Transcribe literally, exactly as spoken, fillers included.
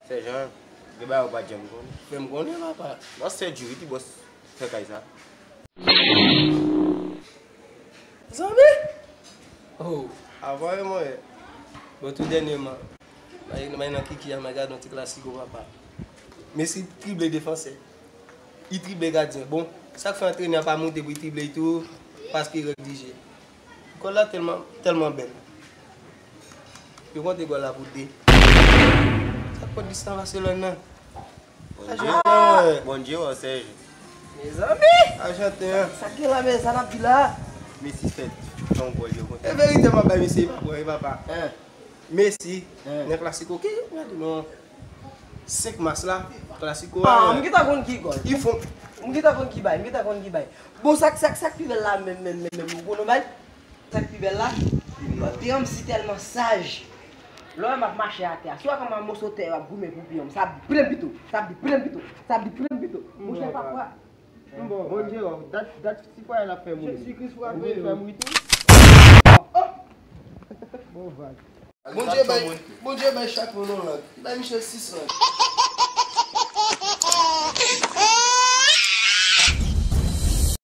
Sèjan, gen bagay ou pa t janm konnen. Fè m konnen, papa. Nan sèt jou wi, ti bòs fè kay sa. Zanmi! Oh, avwa e mwen. Bon, tou dènyèman, may nan kiki a, may gade yon ti klasiko, papa. Messi trible defansè. Li trible gadyen. Bon, sa k fè antrenè a pa monte pou li trible li tou, paske règ di je. Gòl la tèlman, tèlman bèl. Yo konte gòl la pou de. Sa k pòt dis nan Barcelone nan? Bondye wè, Bondye wè, Sèj. Mezanmi! Ajanten an. Sa k gen la, men sa n ap di la? Messi fè yon gòl, yo konte. E verite m ap bay mesye, papa, e papa. Hein? Messi, hein, nan klasiko, ki, gade non. Senk mas la, klasiko a. Ah, m gentan konn ki gòl. Li fon. M gentan konn ki bay, m gentan konn ki bay. Bon, sa k, sa k, sa k pi bèl la menm, menm, menm, menm, ou konn yon bay? Sa k pi bèl la? Te yon si tèlman saj. Lè w wè m ap mache atè a, si w wè kòman moso tè yo ap goumen pou pye m, sa ap di plen pito, sa ap di plen pito, sa ap di plen pito. Monchè, papa. Bon, Bondye, oh, dat, dat sitwayen ap fè mouri. Jezi Kris frape yo. Fè mouri tou. Bon, vag. Bondye bay, Bondye bay chak moun yon lang. Li bay Michel sis lang.